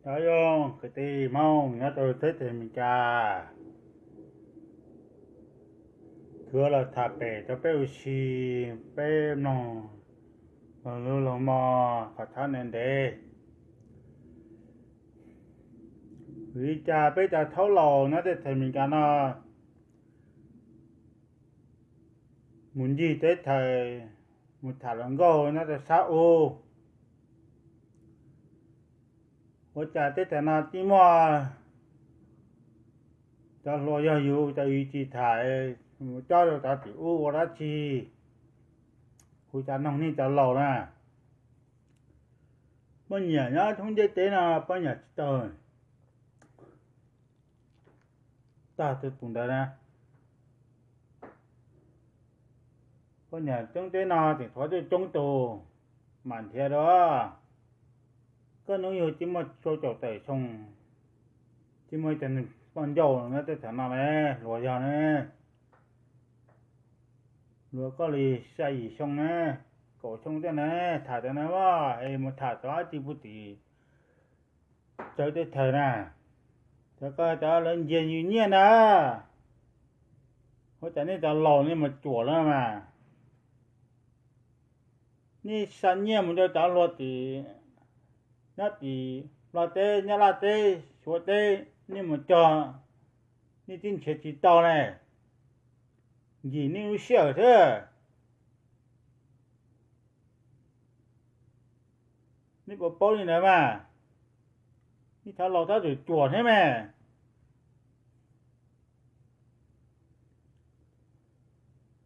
Nyob zoo kwv tij Hmoob nyob rau teb chaws Amelikas, kuv los tham pem rau peb ua si, peb mloog los lug los mog qhov txhab ntev ntev. Vim li cas peb cov thaub laus nyob teb chaws Amelikas no mus ncig teb chaws, mus tham hluas nkauj nyob rau sab ub, ua cas teb chaws no tsis muaj cov hluas yog yus cov yus tsis tham, mus cob rau cov tim ub ua dab tsi, hu cov noog nej cov laus na. Poj niam nyob thoob ntiaj teb no poj niam tsis tau tag tus tus ntawd na. Poj niam thoob teb no tseem tshuav coob tus mam nrhiav dua. Koj hnub yug tsis muaj rau caum tawm xyoo, tsis muaj cov poj ncauj nyob teb chaws no ne, hluas yog ne, hluas koj li xya yim xyoo ne, kaum xyoo tej na, tham cov na, es mus tham cov dab tsi puag tim txawv teb chaws na, cov ko cov lawv nyiag yus nyiaj na, ua cas nej cov laus nej mus cuam lawm mas. Nej xa nyiaj mus rau cov hluas tim, nyob tim Nplog teb, Nyab Laj teb, Suav teb, nej mus cog, nej twb nrhiav tsis tau ne, ncim nej lub sij hawm xwb. Nej puas paub li ntawd mas? Nej cov laus tab tom cuam thiab mas.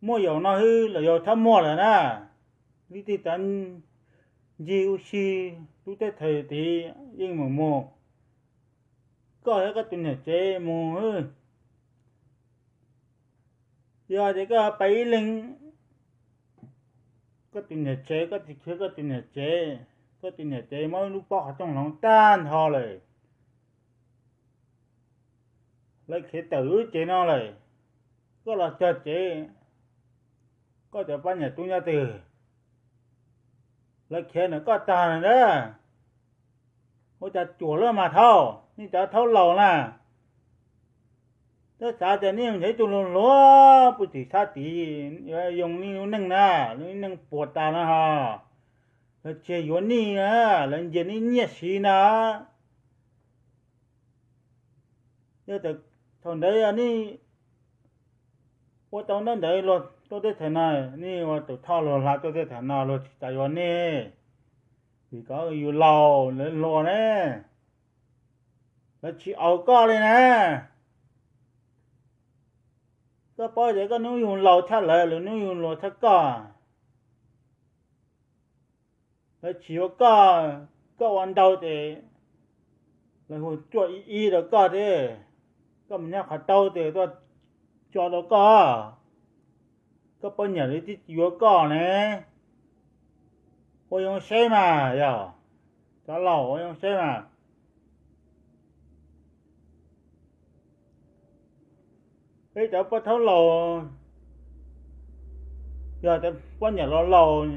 Muaj yaum no xwb los yog txhob muaj lawm na. Leej twg xav ncig ua si lub teb chaws tid yeej mus mus, koj thiab koj tus niam tsev mus. Yog tias koj pais ib leeg, koj tus niam tsev, koj tsis khiav koj tus niam tsev, koj tus niam tsev muab lub pob qhov rooj hloov tag nrho lawm, lawv khiav tawm lub tsev no lawm, koj los cog tsev, koj cov poj niam tub nyob twg? Lawv khiav ntawm koj tag lawm na. Ua cas cuam luaj mas thaub, nej cov thaub laus na. Twb xav tias nej yog ib tug hluas hluas puag tim sab tid, yuav yoo nej lub neej na, lub neej puas tas no ho, lawv tsis yuav nej na, lawv nyiag nej nyiaj siv na. Yog tias thaum ntawd yog nej ua tau ntaub ntawv luag tuaj teb chaws no, nej ua tus thoj luag hla tuaj teb chaws no luag tsis tas yuav nej, vim koj yus laus lawv hluas ne, lawv tsis aus koj li na. Koj paub tias koj hnub yug laus tshaj lawv, lawv hnub yug hluas tshaj koj. Lawv tsis yuav koj, koj ua ntau ces lawv hu cuaj ib ib rau koj thiab. Koj mus nyob qhov taub ces tuaj tso rau koj, koj poj niam lawv twb tsis yuav koj ne. Ua zoo saib mas yog, cov laus ua zoo saib mas. Peb cov poj thaub laus, yog cov poj niam laus laus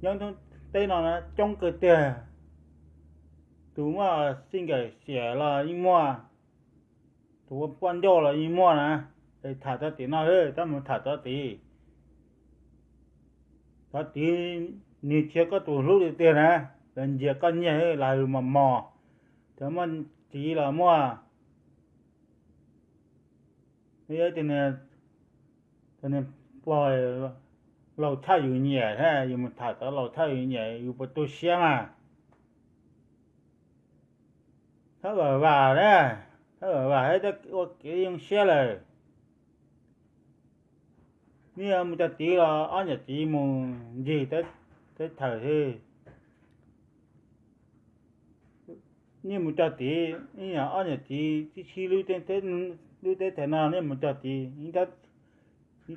nyob thoob teb no coob kawg tiag. Tus muaj xij nkawm xiam los yeej muaj, tus ua poj ncauj los yeej muaj na. Es tham txog tim no, tab mus tham txog tid. Txog tid nws tsis yog koj tus hlub tiag tiag na, lawv nyiag koj nyiaj los mos mos, cov muaj txiv los muaj. Yog tias nws pog laus tshaj yus nyiam thiab, yus mus tham cov laus tshaj yus nyiam, yus puas tu siab mas. Txhob vam vam na, txhob vam vam thiab ua kev zoo siab lawm. Nej mus cog tid los ob niam txiv mus ncig teb chaws xwb. Nej mus cog tid, nej ob niam txiv tib si lub teb chaws no nej mus cog tid, nej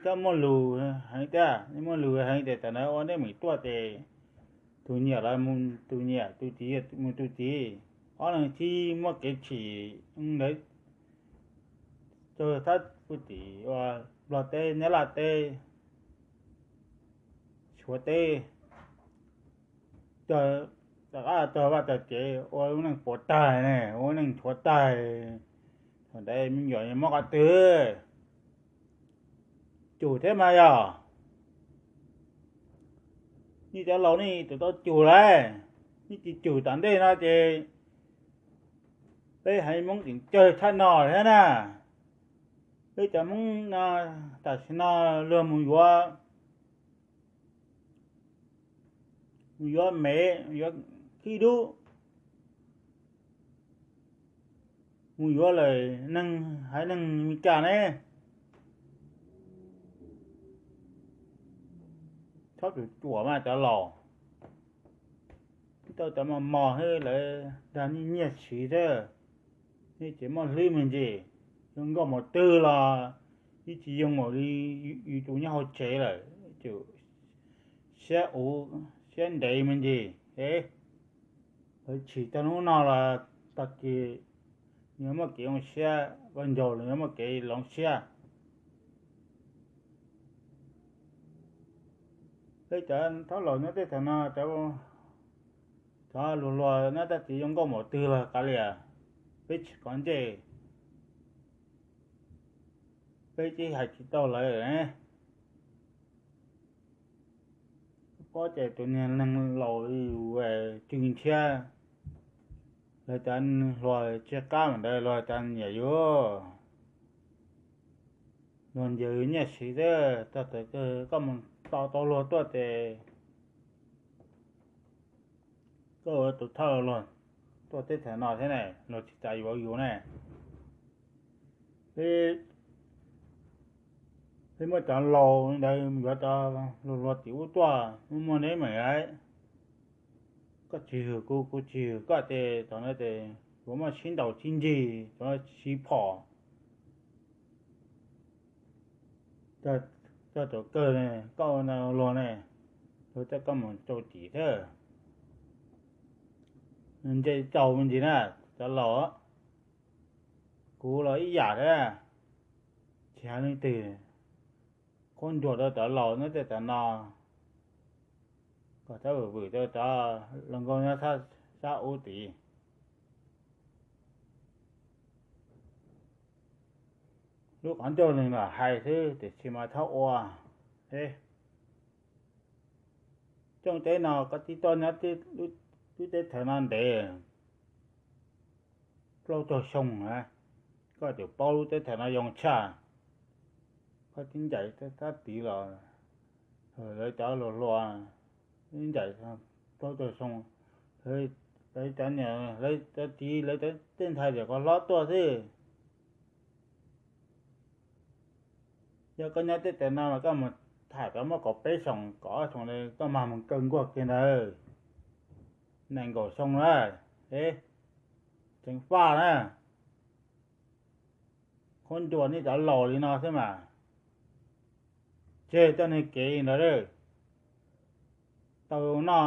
txhob muaj lus heev tiag, nej muaj lus heev ces tam no ua nej meem tuaj ces tus nyiam los mus tus nyiam, tus txiv mus tus txiv, ob leeg txhij muaj kev chim ntawd. Rau sab puag tim ua Nplog teb, Nyab Laj teb, Suav teb, cog rov qab tag vaj tag tsev ua lub neej puas tag ne, ua neej nchuav tag. Thaum ntawd me nyuam muab qhov twg cug thiab mas yog nej cov laus nej tus tau cug lawm, nej tsis cug tom ntej no ces peb haiv Hmoob tseem cawg tshaj no thiab na. Peb cov Hmoob no tam sim no luag mus yuav, mus yuav mev, yuav khib dub, mus yuav lawm neeg haiv neeg Meskas ne. Txhob tus cuam mas cov laus, tau cov mos mos thiab lawv dag nej nyiaj siv thiab. Nej tseem muaj hlwb me ntsis, zoo nkauj mus twg los yeej tsis yoo npaum li yus tus nyob hauv tsev lawm, siab uv siab ntev me ntsis. Lawv tsim tag hnub no los tag kis yuav muaj kev zoo siab, koj ncaug los yuav muaj kev hloov siab. Peb cov thaub laus nyob tej thaum no, cov luag luag nyob tej tsis zoo nkauj npaum twg los kav liam, peb tsis kov ntsej, peb tsis hais tsis tau lawv. Paub ces tus niag neeg laus yus tsw ntshiab, luag cov hluas tsw qab mus ntawd luag cov nyiam yus, luag ncaws nyiaj siv xwb. Txog thaum kawg koj mus tos tau luag tuaj ces koj ua tus thawj luag tuaj teb chaws no thiab ne, luag tsis txais yuav yus ne. Peb muab cov laus ntawd yuav cov luag luag tim ub tuaj muaj muaj neb meem lawm. Koj tsis hwm kuv, kuv tsis hwm koj ces thaum no ces yuav muaj sib ntaus sib ntsig, yuav sib phom. Txog thaum kawg ne, koj ua luag ne, luag coj koj mus rau tim thiab. Ntshe txaus me ntsis na cov laus, kuv los ib yam thiab. Tsis hais leej twg, khaub ncaws rau cov laus nyob tej thaum no, kom txhob vwm vwm rau cov hluas nkauj nyob sab ub tid. Lub qhov ncauj nws lam hais xwb tiam sis mas txhob ua. Tsoom teb no koj twb tuaj nyob lub teb chaws no ntev plaub caug xyoo na, koj twb paub lub teb chaws no zoo tshaj. Koj twb ncaim sab tid los, lawv cov hluas hluas twb ncaim plaub caug xyoo, lawv cov niam lawv cov txiv lawv tej ntxhais tiam koj hlob tuaj xwb. Yog koj nyob tej teb no mas koj mus tham cov muaj kaum peb xyoos kaum ob xyoos li koj mag mus kaw nkuaj kiag ntawd, nees nkaum xyoo na, tseem faj na. Khaub ncaws nej cov laus li no xwb mas, tseg coj nej kev ntawd. Tau noj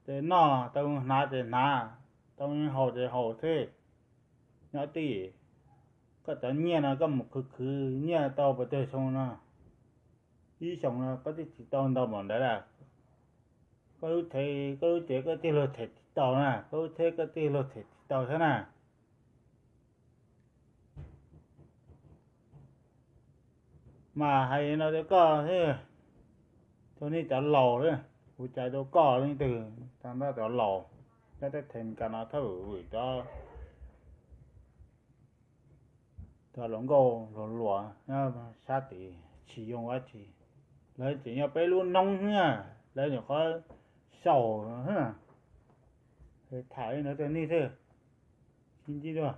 ces noj, tau hnav ces hnav, tau haus ces haus xwb. Nyob twj ywm, koj cov nyiaj no koj mus khwv khwv nyiaj tau pes tsawg xyoo no, ib xyoos no koj twb tsis tau ntau npaum ntawd lawm. Koj lub tsheb, koj lub tsheb koj tij laug them tsis tau na, koj lub tsheb koj tij laug them tsis tau thiab na. Mas hais no rau koj xwb, rau nej cov laus, kuv cais rau koj leej twg, tag nrho cov laus nyob tej teb chaws Amelikas no txhob vwm vwm cov, cov hluas nkauj hluas hluas nyob sab tid tsis zoo dab tsi. Lawv tseem yog peb lub noob xwb, lawv nyuam qhuav xyaum, tham li ntawd rau nej xwb, sib ntsib dua.